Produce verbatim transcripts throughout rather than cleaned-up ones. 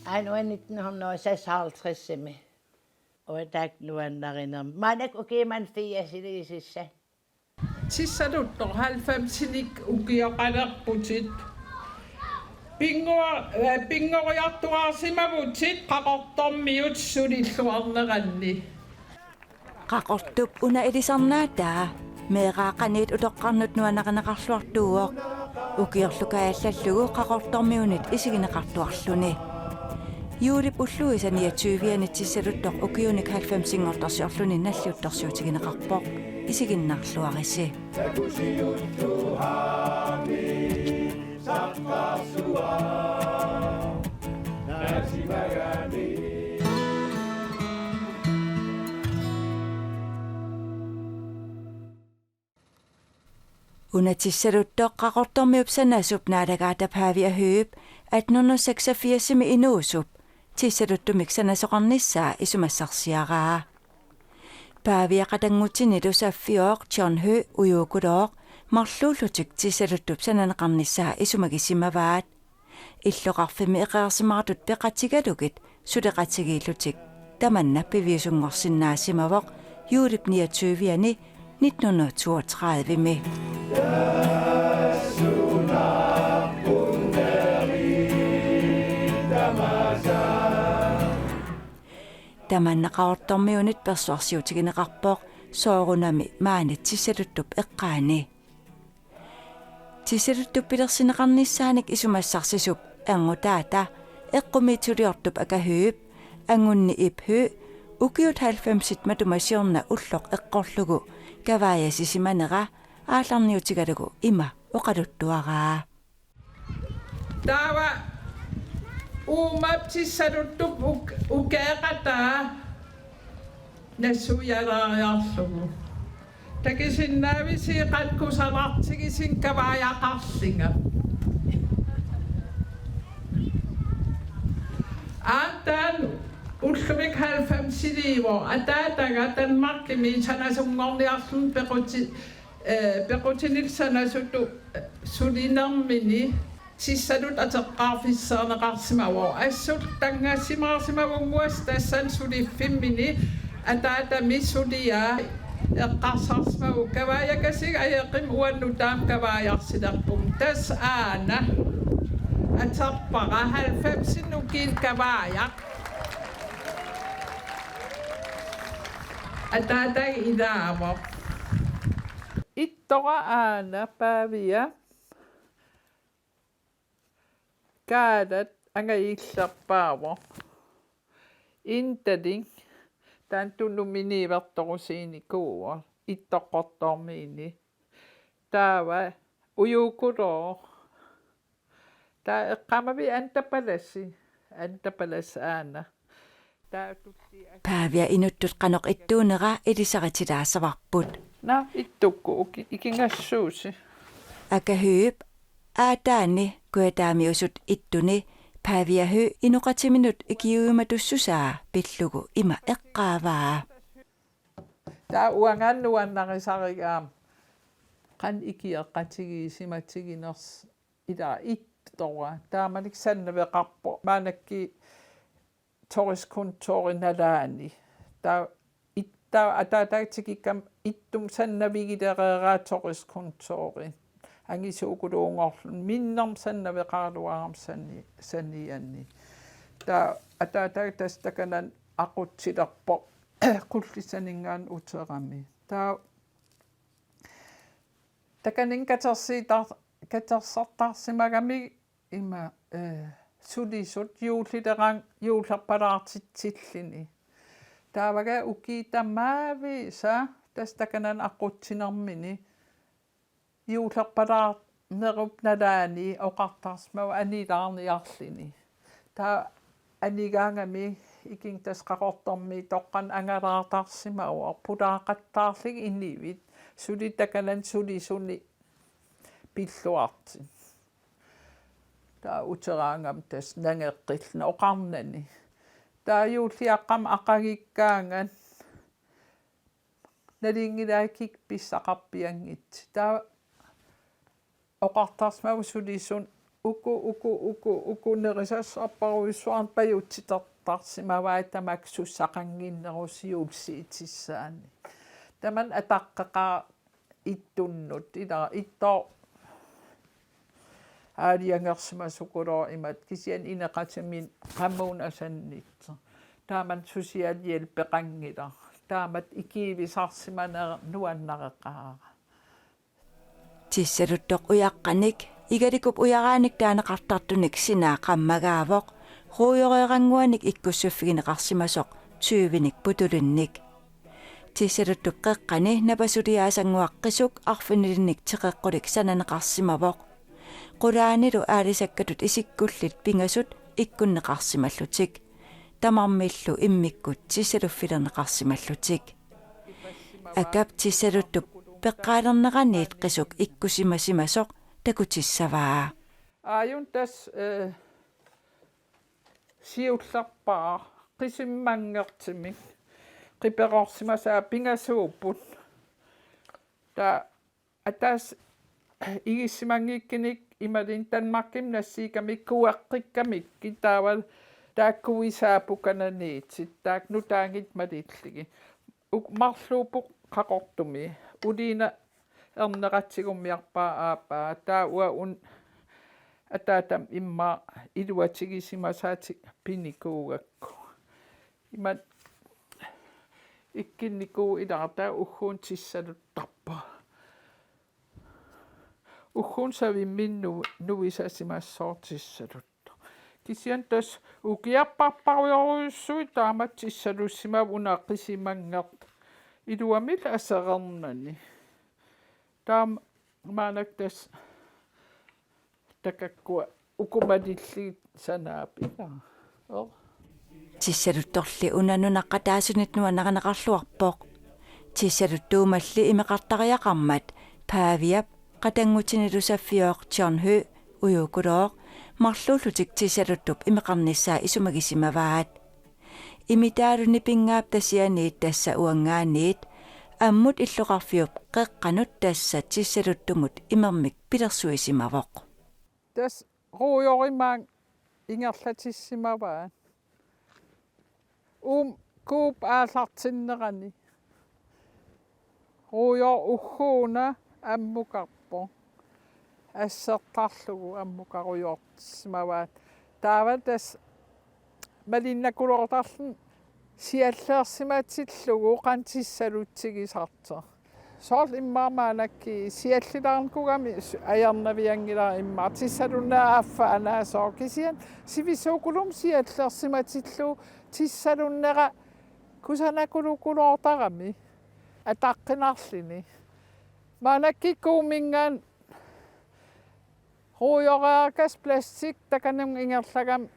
Aana nitten hundrede og seksoghalvtreds-imi. Uattaaq nuannarinermi. Maannakkut ukiumut firsiliisissat. Tissatuttoq halvfemsinik ukioqalerputit. Pinngua-, eh, pinngoriartuaarsimavutit Qaqortormiut sulilluarneranni. Qaqortup una ilisarnaataa meeraaqaniit utoqqarnut nuannarineqarluartuuvoq. Ukiorlu kaajallallugu Qaqortormiunit isigineqartuarluni. Juulip ulluisa niogtyve-ani Tissatuttoq ukiunik halvfemsinngortorsiorluni nalliuttorsiutigineqarpoq. Isiginnaarluarisi. Una Tissatuttoq Qaqortormiup sanasup naalagaata Pavia Høegh atten hundrede seksogfirs-imi inuusup Tissatuttumik sanasoqarnissaa isumassarsiaraa. Pavia qatanngutinilu saffioq John Høegh ujuukulooq marluullutik Tissatuttup sananeqarnissaa isumagisimavaat. Illoqarfimmi eqeersimaartut peqatigalugit suleqatigiillutik tamanna piviusunngorsinnaasimavoq juulip niogtyve-ani nitten hundrede toogtredive-mi. Tamanna Qaqortormiunit persuarsiutigineqarpoq soorunami maani Tissatuttup eqqaani. Tissatuttup pilersinneqarnissaanik isumassarsisup angutaata eqqumiitsuliortup Aka Høeghip, Angunni Ib Høegh, ukiut halvfemsit matuma siorna ulloq eqqorlugu kavaajasisimanera aallarniutigalugu ima oqaluttuaraa. Taava uumap Tissatuttup uk-, ukeeqataa nassuialaariarlugu. Takusinnaavisi qanoq kusanartigisinnik kavaajaqarlunga. Aatsaat ullumi halvfemsiliivoq ataataga Danmarkimi sanasunngorniarluni pequti-, eh, pequtinik sanasutut, eh, sulinermini Tissatut atoqqaarfisseerneqarsimavoq. Assut tanngassimaarsimavunga tassani suliffimmini ataatami suliaa eqqarsarsimavoq: Kavaajakasiit ajoqimmat uannut taama kavaajarsilerpunga. Tassa aana atorpara halvfemsinik ukiinik kavaajaq. Ataataga ilaavoq. Ittora aana Pavia kaalat angajullerpaavoq. Intaling taanna tunuminiivertorusiinikuuvoq Ittoqqortoormiini. Taava ujuukulooq. Taava eqqaamavii Anta Palasi, Anta Palasi aana. Taava tullia Pavia inuttut qanoq ittuunera ilisaritilaassavarput. Naa, ittukkut uki-, ikigassuusi. Aka Høegh aataani Kujataamiusut ittuni Pavia Høegh inoqatiminut ikiuimatussusaa pillugu ima eqqaavaa. Taava uangaana nuannarisarigaama qanoq ikioqatigiissimatiginersoq ila Ittora. Taamanikkut sannaveqarpoq maannakkut turistkontori nalaani. Taava It-, taava ataataga tikikkama Ittumut sannavigilereeraa turistkontori. Angisuukuluunngorluni minnermi sannaveqaraluarama sani-, saniani. Taava ataataga tassa takanani aqutsilerpoq Qullissaninngaanniit uterami. Taava takanani katersiitar-, katersortarsimagami ima, eh, sulisut juullileraangat juullerpalaartitsilluni. Taavaga ukiut tamaaviisa tassa takanani aqutsinermini juullerpalaarnerup nalaani oqartarsimavoq anilaarniarluni. Taava anigaangami ikinngutassat Qaqortormiit toqqaannaq angalaartarsimavoq pulaaqattaarlugit inuit suli takanani sulisunik pilluartut. Taava uteraangami tassa nangeqqilluni oqarnani. Taava juulliaqqami aqagikkaangat nalunngilara kikkunnut pissaqarpianngitsoq. Taava oqartarsimavoq sulisunik Uku, uku, uku, uku nerisassarparujussuarnik pajutsitertarsimavaat tamakku sussaqannginnerup siulliutissaani. Tamanna ataqqeqaaq ittunnut, ila ittooq aalajangersimasoq ukulooq imatut, kisianni ineqatimini qamuuna asannittoq. Taamani socialhjælpeqanngilaq. Taamatut ikiuisarsimaneq nuannareqaara. Tissaluttoq ujaqqanik, igalikup ujaraanik taaneqartartunik sinaa qammagaavoq, ruujoreerannguanik ikkussuffigineqarsimasoq tyvenik putulinnik. Tissaluttup qeqqani napasuliaasannguaq qisuk arfinilinnik teqeqqulik sananeqarsimavoq. Qulaanilu aalisakkatut isikkullit pingasut ikkunneqarsimallutik. Tamarmillu immikkut tissaluffilerneqarsimallutik. Akap tissaluttup peqqaalerneraniit qisuk ikkusimasimasoq takutissavaa. Aajuna tassa, eh, siullerpaaq qisimanngertimik qiperorsimasaa pingasuupput. Taava ataaseq igissimanngikkunik imaluunniit Danmarkimi nassiukkamik kueqqikkamikkit taavalu taakkuisaat pukananiittut taakku nutaanngitsut malillugit. Uk-, marluupput Qaqortumi. Uliuna erneratsigummiarpaa aappaa. Taava uanga una ataatama immaqa iluatigisimasaatit pinikuugakku. Imatut ikkunnikuuvoq, ila taava ugguuna tissaluttarpoq. Ugguuna savimminut nu-, nuisasimassaaq tissaluttoq. Kisianni tassa ukiarparparujorujussuit taamatut tissalussimavoq una qisimanngertaq. Iluamik aserornani. Taava maannakkut tassa takakkua uku malillugit sanaapput, ila. Oo. Tissaluttorli una nunaqqataasunit nuannarineqarluarpoq. Tissaluttuumalli imeqartariaqarmat Paviap qatanngutinilu saffioq John Høegh ujukulooq marluullutik tissaluttup imeqarnissaa isumagisimavaat. Imitaalu Nipinngaap tasianiit tassa uanngaanniit ammut illoqarfiup qeqqanut tassa tissaluttumut imermik pilersuisimavoq. Tassa ruujorimaanga ingerlatissimavaat. Uuma kuup aallartinnerani. Ruujooq ugguuna ammukarpoq. Assertarlugu ammukarujoortissimavaat. Taava tassa malinnakuloortarluni siallersimatillugu qanoq tissalutsigisartoq. Soorlu immaqa maannakkut siallilaarnikugami su-, ajornavianngilara immaqa tissalunnera affaa anaasooq, kisianni sivisuukulumi siallersimatillugu tissalunnera kusanakulukuloortarami ataqqinarluni. Maannakkut kuuminngaanniit ruujoreerakkassi plastik takanunga ingerlagami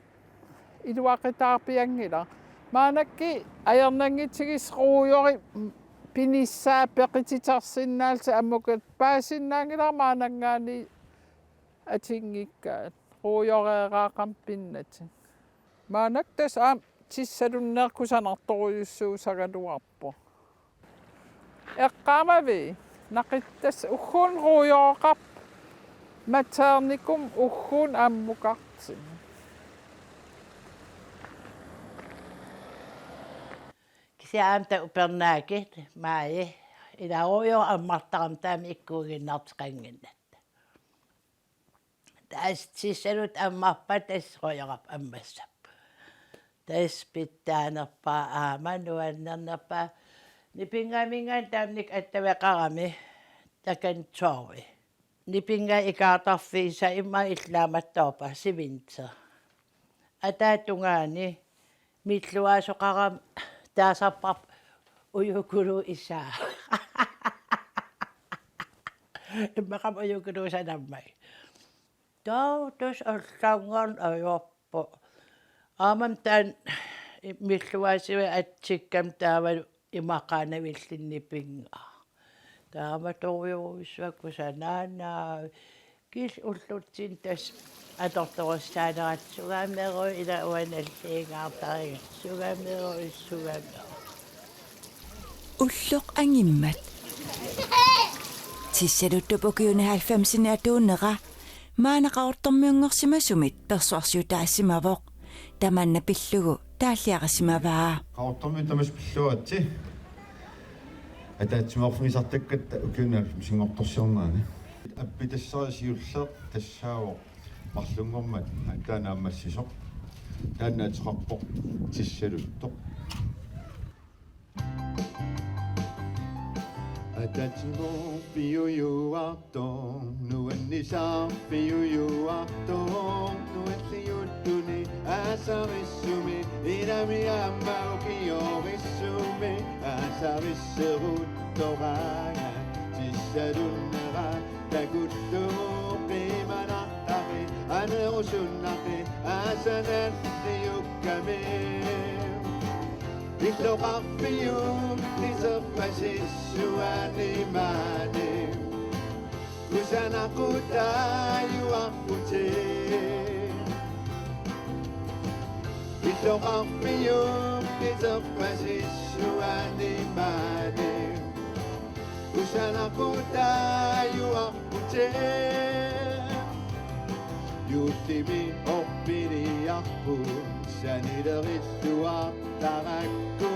iluaqutaarpianngilaq. Maannakkut ajornanngitsukusi ruujori pinissaa peqititersinnaallutik ammukatut paasinnaanngilara maannanngaanniit atinngikkaat ruujoreeraaqami pinnatik. Maannakkut tassa aamma tissalunneq kusanartorujussuusagaluarpoq. Eqqaamavit, naqittas ugguuna ruujooqarpoq, maternikum ugguuna ammukartumik. Kisianni aamma taava upernaaqi, Maaji, ila ruujooq ammartarami taama ikkuiginnarteqannginnatta. Tassa tissaluttut ammarpat tassa ruujorarput ammassappat. Tassa pitsaanerpaaq aamma nuannernerpaaq. Nipinngaaminngaanniit taamanikkut attaveqarami takanna torvi. Nipinngaat ikaartarfiisa immaqa illit naammattoorpat sivinter. Ataatungaani milluaasoqarami taasarparput ujukuluup isaa. Immaqami ujukuluup sanammagi. Taava tassa allanngorneq ajorpoq. Aammami taanna milluaasivik atsikkami taavalu imaqaanavilluni Nipinngaaq. Taamatorujussuaq kusanaannaavik. Kisianni ullutsinni tassa atortorissaanerat sugameru ila uanga nalliingaartarigakku sugameru sugameru. Ulloq angimmat. Tissaluttup ukiuni halvfemsini atuunera Maanna Qaqortormiunngorsimasumit persuarsiutaasimavoq. Tamanna pillugu taalliarissimavaa. Qaqortormiut tamassi pilluaritsi. Ataatsimoorfigisartakkatta ukiuni halvfemsinngortorsiornerani. Appitassarisiulleq tassaavoq marlunngormat taanna ammassisoq. Taanna ateqarpoq Tissaluttoq. Ataatsimoorfiujuartoq, nuannisarfiujuartoq, nualliuttuni aasarissumi, ilami aamma ukiorissumi aasarisseruttoraangat, Tissalunnera takullugu qimanartaqi, anerusunnaqi, aasanalliukkami. Illoqarfiup qiterpasissuani maani kusanaqutaajuarputit. Illoqarfiup qiterpasissuani maani kusanaqutaajuarputit. Juullimi orpiliarput sanilerilluartarakku,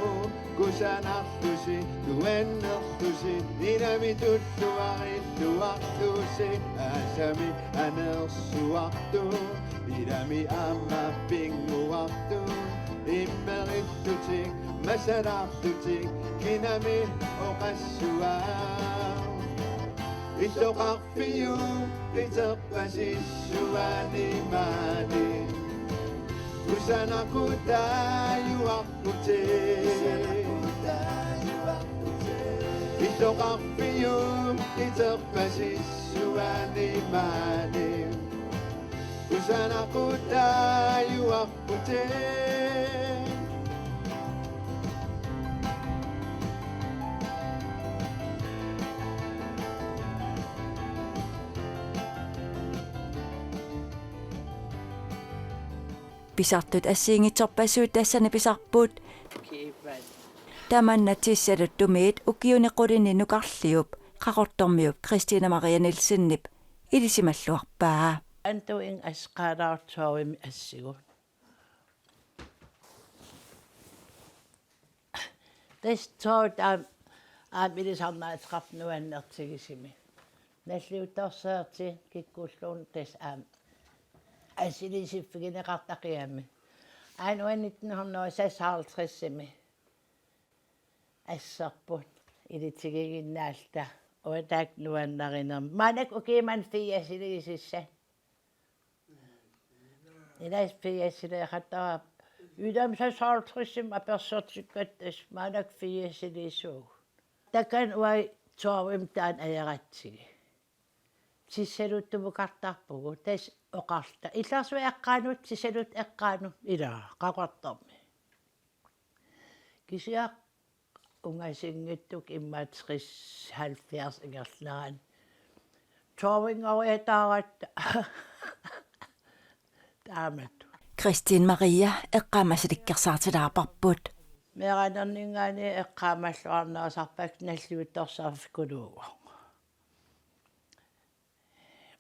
kusanarlusi nuannerlusi, ilami tulluarilluarlusi, aasami anersuartut, ilami aamma pinnguartut, immerillutik, masalaarlutik, kinami oqassuaq. Illoqarfiup qiterpasissuani maani kusanaqutaajuarputit. Illoqarfiup qiterpasissuani maani kusanaqutaajuarputit. Pisartut assigiinngitsorpassuit tassani pisarput. Tamanna Tissaluttumiit ukiuni qulini nukarliup Qaqortormiup Kristina Maria Nielsenip ilisimalluarpaa. Antuin asqaalaartuarimi assigut. Tassa taava aamma ilisarnaateqarpoq nuannertigisumik. Nalliuttorsiortut kikkulluunniit tassa aamma assilisiffigineqartaqigami. Aajuna nitten hundrede og seksoghalvtredsimi asserput ilitigiginnaalluta. Uattaaq nuannarinermi. Maannakkut ukiumut firsiliisussat. Ilaa, firsiliaqattaarput. Ilami seksoghalvtredsimi apersortikkatta tassa maannakkut firsilisuugut. Takanna uagut tolvimi taanna ajoratsigit. Tissaluttumukartarpugut, tassa oqarluta. Illarsuaq eqqaanut, Tissaluttoq eqqaanut, ilaa, Qaqortormi. Kisianni ungasinngitsukkut immaqa tres halvfjerds ingerlanerani. Tolvinngoriataaratta. Taamatut. Kristina Maria eqqaamasaliikkersaartilaarparput. Meeraanerninngaanniit eqqaamalluarnerusarpakka nalliuttorsiorfikkuluuvoq.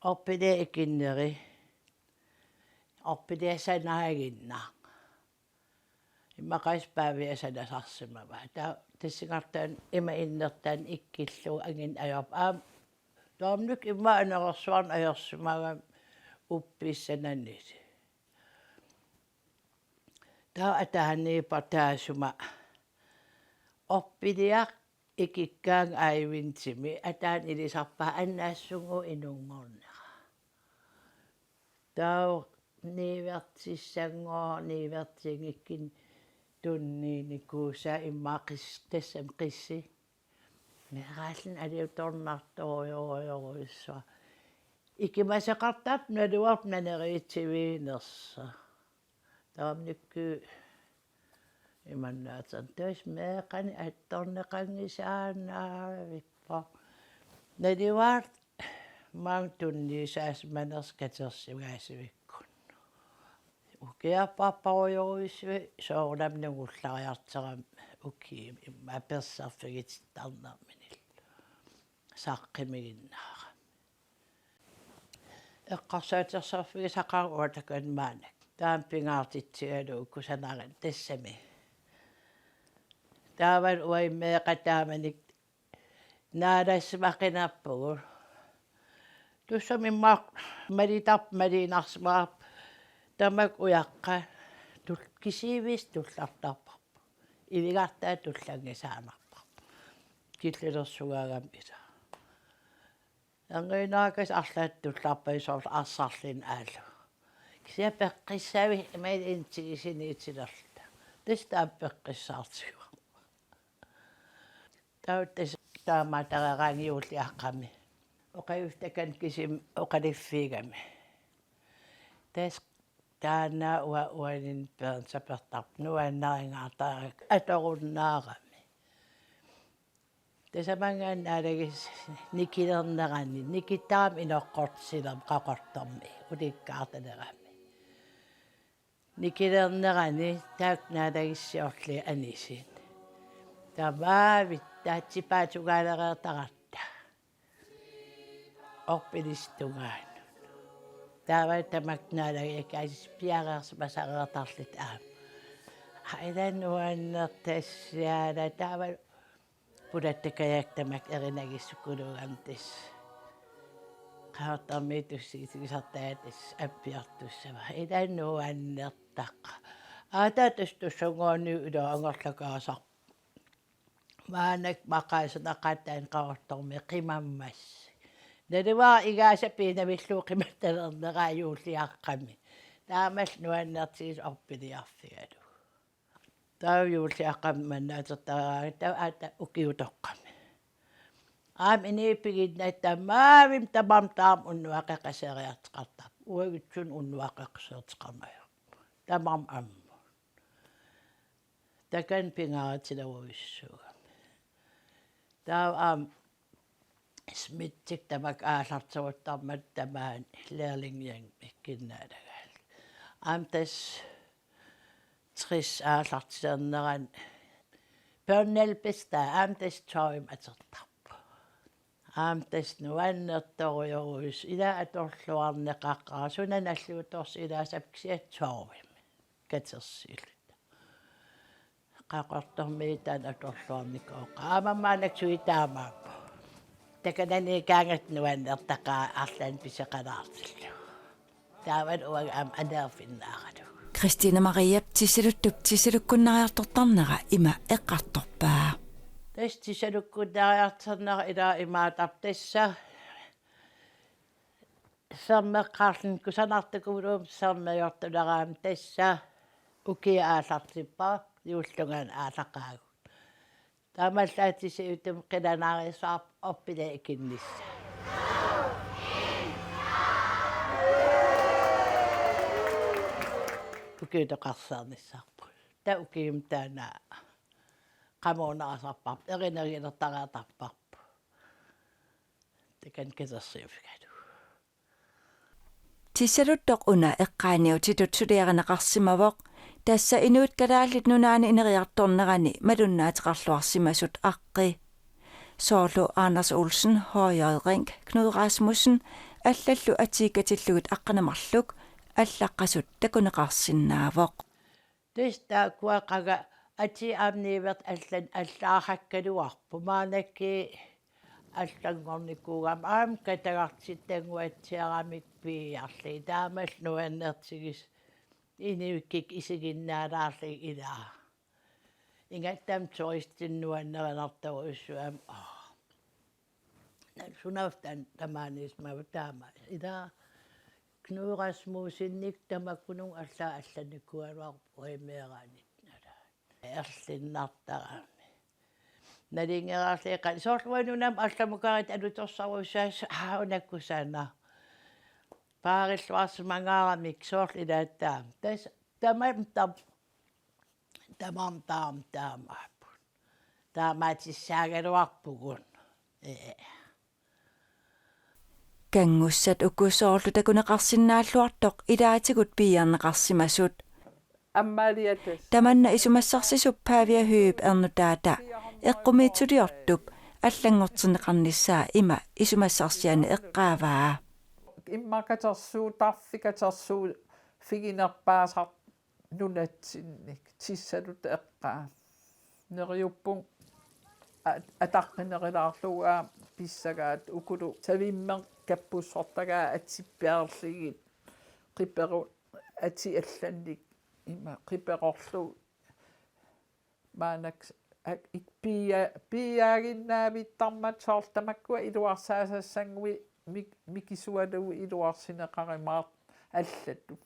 Orpiliaq ikinneri. Orpiliaq sanaaginnaq. Immaqalu Paaviaq sanasarsimavaa. Taava tassungartaani ima innertaani ikkillugu angineq ajorput. Aamma taamanikkut immaqa anersuarneq ajorsimagami uppiissananili. Taava ataaniippoq taassuma orpiliaq ikikkaangat adventimi ataani ilisarpaa annaassunnguup inunngornera. Taava niuertissanngooq, niuertiginngikkunik tunniunnikuusaa immaqa qis-, tassami qissi. Meeraalluni aliutornartorujorujorujussuaq. Ikimasoqartarpoq naluarput naneriutsiviginersoq. Taamanikkut imannaatsam tassa meeqqanik attorneqanngisaannavippoq. Naluara maanga tunniusaasimanersoq katersugaasivikkut. Ukiarput apparujorujussuit soorunami nungullariartorami ukiumi immaqa perserfigitittarnerminillu. Saqqummiiginnaarami. eqqarsaatersorfigisaqaruit takanna maannakkut. Taama pingaartitsigalugu kusanartumik tassami. Taavalu uanga meeqqat taamanikkut naalassimaqinerpugut. Tassami immaqa malitar-, maliinnarsimavarput tamakku ujaqqat tul-, kisiisa tullartarparput. Ivigartaat tullanngisaannarparput. Killilersugaagami ilaa. Erniinnarakkasi arlaat tullarpaat soorlu arsarluni aallu. Kisianni peqqissavi imaluunniit intigisini itilerluta. Tassa taama peqqissaartigu. Taava tassa taamaattoreeraangat juulliaqqami. Oqaluffik takanna kisimi oqaluffiugami. Tassa taanna uanga uaninni peersapertarput nuannarigaartarakku atorunnaarami. Tasamanngaanniit naalagissavara nikilernerani, nikittaramik inoqqortitsilerami Qaqortormi ulikkaartalerami. Nikilernerani taakku naalagissiorlugit anisut. Taava maavit taatsipaatugaaleriartaratta. Orpilissup tungaanut. Taava tamakku naalagiakkaasut piareersimasareertarluta aamma. Aa, ila nuannertassaala taava pulattakajaakka tamakku erinagissukuluugami tassa. Qaqortormiit tusarsiutigisartagaat tassa appiortussavara. Ila nuannertaqaaq. Aa, taava tassa tassungaanniit ila angerlakaasarpoq. Maannakkut maqaasineqaat taanna Qaqortormi qimammassuk. Naluara igaasa piinavillugu qimattalerneraa juulliaqqami. Taamatut nuannertigisoq orpiliarfigalugu. Taava juulliaqqami mannaatertaraangat taava aatsaat ukiutoqqami. Aamma inuit piginnatta maavimmi tamarmik taama unnuaqeqaseeriartoqartarput. Uagutsinnut unnuaqeqaseertoqarneq ajorput. Tamarmik ammut. Takanna pingaarutilerujussuugami. Taava aamma smittik tamakku aallarteruttarmata tamaani lærlingianngikkunnaalagaalluni. Aamma tassa tres aallartilernerani børnealbesta aamma tassa tolvimik atortarpoq. Aamma tassa nuannertorujorujussuaq ila atorluarneqaqaaq suna nalluuttorsiut ilaassapput kisianni tolvimik katersuulluta. Qaqortormiit taanna atorluarnikooqaaq. Aamma maannakkut taamaappoq. Takananiikkaangatta nuannertaqaaq arlaannik pisoqalaartillugu. Taavalu uanga aamma aneerfinnaaralugu. Christine Mariep Tissaluttup tissalukkunnaariartortarnera ima eqqartorpaa. Tassa tissalukkunnaariartornera ila imaattarpoq tassa. Sermeqqaarluni kusanartukuluummat sermejortuleraangama tassa ukiut aallartippara juulliugaanni aallaqaagut. Taamaallaatigut utumut qilanaarisaarpoq orpilaat ikinnissaat. Ukiutoqarsiornissarput. Taava ukiumut taanna qamuunerasarparput, erinagilertariartarparput. Takanna katersuuffigalugu. Tissaluttoq una eqqaaniutitut suliarineqarsimavoq, tassa Inuit Kalaallit Nunaanni ineriartornerani malunnaateqarluarsimasut aqqi. Soorlu Anders Olsen, H J Rink, Knud Rasmussen, allallu atiikkatillugit aqqaneq marluk, allaqqasut takuneqarsinnaavoq. Tassa taakkua qanga atii aamma niuertut allan allaarhakkaluarput maannakkut allanngornikuugama aamma katagartitannguatsiaramik piiarlugit taamalu nuannertigisoq inuit kikkut isiginnaalaarlugit ilaa. Ingammik turistinik nuannerinartorujussuuvoq aamma. Aa. Sunaaffa taanna tamaaniissimavaa taama. Ila Knud Rasmussenip tamakkununnga allaat allanikuugaluarpoq uimeeraanni nalaani. Erlinnartarami. Nalingereerliiqan soorlu uanga nunami allamukaarit alutorsarussaasoq aa una kusanaq. Paarilluarsimangaaramik soorlu ilaat taama. Tassa tamarmik taam-, tamarmik taama taamaapput. Taamaatissaagaluarpugut. Ee. Kanngussat uku soorlu takuneqarsinnaalluartoq ilaatigut piiarneqarsimasut. Ammaaliatas. Tamanna isumassarsisup Pavia Høegh ernutaata eqqumiitsuliortup allanngortinneqarnissaa ima isumassarsianik eqqaavaa. immaqa katersuuttarfik katersuuffiginerpaasartoq nunatsinnik tissalutut eqqaanut. Neriuppunga a-, ataqqinerulaarlugu aamma pissagaat ukulu savimmeq kappussortagaat atsippiarlugit qiperut atit allannik ima qiperorlugu maannakkut ak-, ik-, pia-, piaaginnaavittarmat soorlu tamakkua iluarsaasassanngui mik-, mikisualuit iluarsineqarumaartut allatut.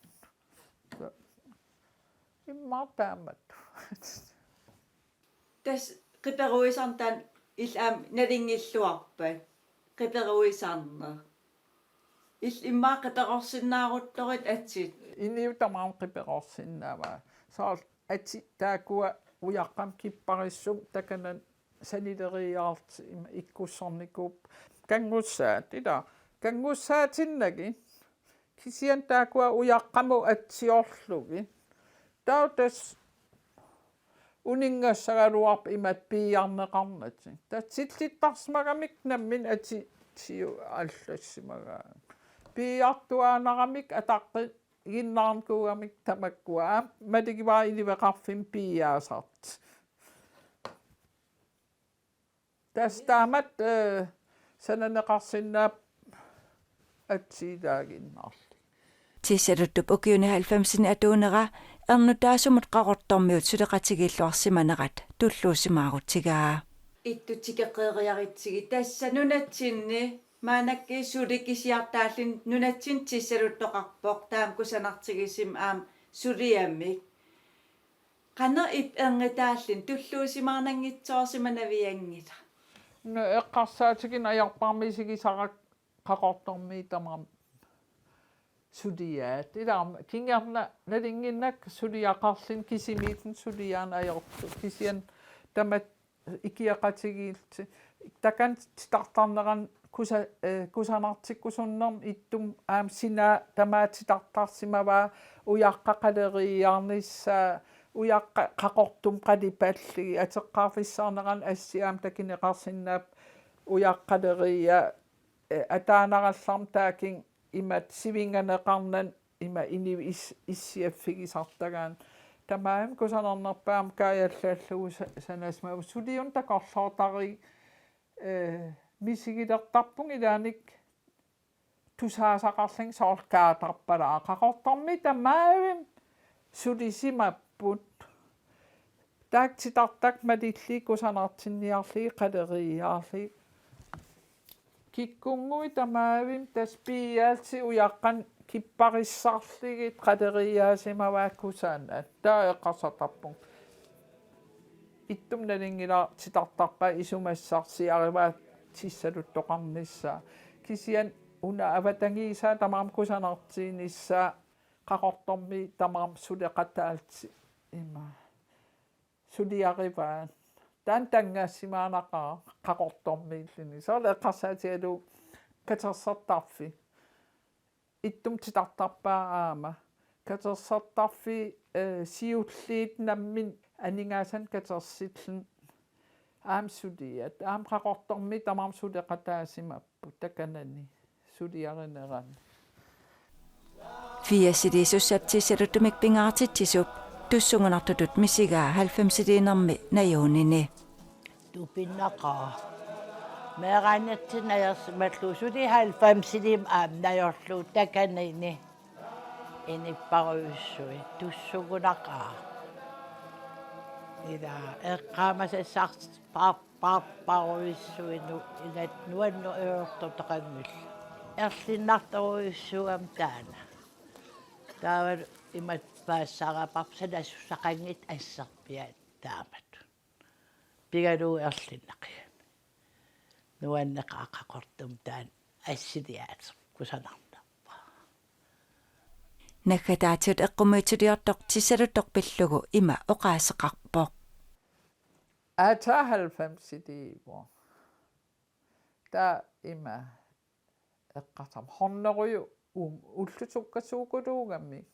Immaqa taamatut. Tassa qiperuisarneq taanna illit aamma nalunngilluarpat. Qiperuisarneq. Illit immaqa qiperorsinnaaruttorit atit. Inuit tamarmik qiperorsinnaavaat. Soorlu atit taakkua ujaqqamik kipparissumik takanani sanileriiaarlutik ima ikkussornikuupput. Kanngussaat, ila. Kanngussaatinnagit. Kisianni taakkua ujaqqamut atsiorlugit. Taava tassa uninngassagaluarpoq imatut piiarneqarnatik. Tassa tillittarsimagamikku nammineq atit tigut allassimagaat. Piiartuaannaramik ataqqi- ginnaarnikuugamik tamakkua. Aamma malugivara iliveqarfimmik piiaasartut. Tassa taamatut, eh, sananeqarsinnaapput atsiilaaginnarlugit. Tissaluttup ukiuni halvfemsini atuunera ernutaasumut Qaqortormiut suleqatigiilluarsimanerat tulluusimaarutigaa. Ittut tikeqqeriaritsigit tassa nunatsinni maannakkut suli kisiartaalluni nunatsinni tissaluttoqarpoq taama kusanartigisumik aamma suliamik. Qanoq ippa ernutaalluni tulluusimaarnanngitsoorsimanavianngilaq. Una eqqarsaatigineq ajorparmi isigisara Qaqortormiit tamarmik suliaat. Ila aamma kingorna nalunnginnakku suliaqarluni kisimiilluni suliaanut ajortut. Kisianni tamatta ikioqatigiillutik. Takanna titartarnerani kusa-, eh, kusanartikkusunnermi ittumik aamma sinaa tamaat titartarsimavaa ujaqqat qaleriiaarnissaat ujaqqat Qaqortumut qalipallugit atoqqaarfissarnerani assi aamma takuneqarsinnaapput ujaqqat qaleriiaat, eh, ataanarallarmat taakkununnga imatut sivinnganeqarnani ima inuit is-, issiaffigisartagaat. Tamarmik kusanarnerpaamik kaajallallugu sa-, sanasimavaat sulianik takorloortariga, eh, misigilertarpunga ilaanni tusaasaqarlunga soorlu kaatarpalaaq. Qaqortormiit tamarmik sulisimapput. Taakku titartakka malillugit kusanartinniarlugit qaleriiaarlugit. Kikkunnguit tamarmik tassa piiaallutik ujaqqanik kipparissarlugit qaleriiaasimavaat kusanat. Taava eqqarsartarpunga. Ittumik nalunngilara titartarpaat isumassarsiarivaat tissaluttoqarnissaa. Kisianni una avatangiisaa tamarmik kusanartiinissaa Qaqortormiit tamarmik suleqataallutik ima suliarivaat. Taanna tanngassimaarnaqaaq Qaqortormiilluni. Soorlu eqqarsaatigalugu katersortarfik. Ittumik titartarpaat aamma. Katersortarfik, eh, siulliit nammineq aningaasanik katersilluni aamma suliat. Aamma Qaqortormiit tamarmik suleqataasimapput takanani suliarinerani. Firsiliisussap tissaluttumik pingaartitsisup tussugunartutut misigaa halvfemsiliinermi najuunini. Tupinnaqaaq. Meeraannatsinnut ajorsimallugu suli halvfemsiliimmik aamma najorlugu takanani. Inuppassuit tussugunaqaaq. Ila eqqaamasassarpar- parparujussuit nu-, ilat nuanneq ajortortaqanngillat. Erlinnartorujussuugami taanna. Taava imatut paasisaraparput sanasussaqanngitsut asserpiaat taamatut. Pigalugu erlinnaqigami. Nuanneqaaq Qaqortumi taanna assiliaaseq kusanarnerpaaq. Naggataatigut eqqumiitsuliortoq tissaluttoq pillugu ima oqaaseqarpoq. Aatsaat halvfemsiliivoq. Taava ima eqqarsarama hornøruju um ullut sukkasuukuluugamik.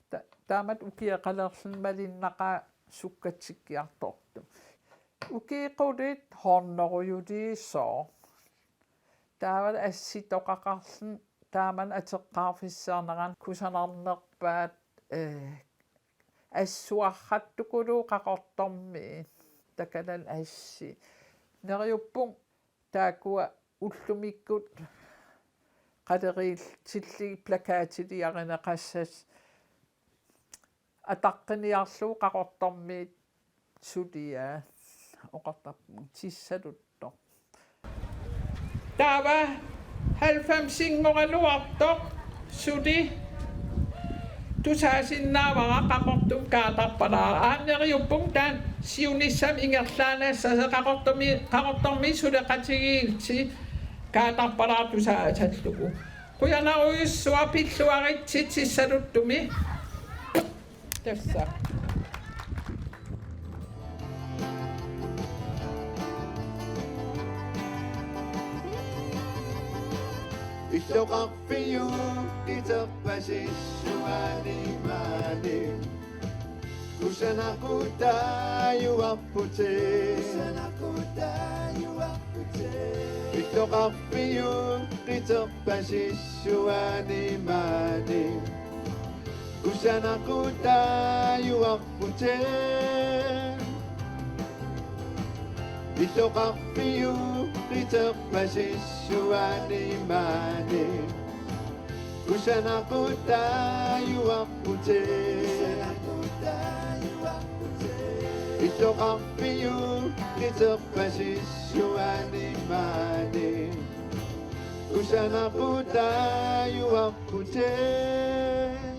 Ta-, taamatut ukioqalerluni malunnaqaaq sukkatsikkiartortumik. Ukiut qulit hornørujuliisoq. Taava assitoqaqarluni Taamani atoqqaarfissarnerani kusanarnerpaat, eh, assuarrattukuluuvoq Qaqortormiit, Takalan assi. Neriuppunga taakkua ullumikkut qaleriillillugit plakatiliarineqassasut ataqqiniarlugu Qaqortormiit suliaat, oqartarpunga Tissaluttoq. Taava halvfemsinngoraluartoq suli tusaasinnaavara Qaqortumi katerpalaartoq. Aamma neriuppunga taanna siunissami ingerlaannassasut Qaqortumi, Qaqortormiit suleqatigiillutik katerpalaartoq tusaasallugu. Qujanarujussuaq, pilluaritsi Tissaluttumi. Tassa. Illoqarfiup qiterpasissuani maani. Kusanaqutaajuarputit. Kusanaqutaajuarputit. Illoqarfiup qiterpasissuani maani. Kusanaqutaajuarputit. Illoqarfiup qiterpasissuani maani. Kusanaqutaajuarputit. Illoqarfiup qiterpasissuani maani. Kusanaqutaajuarputit.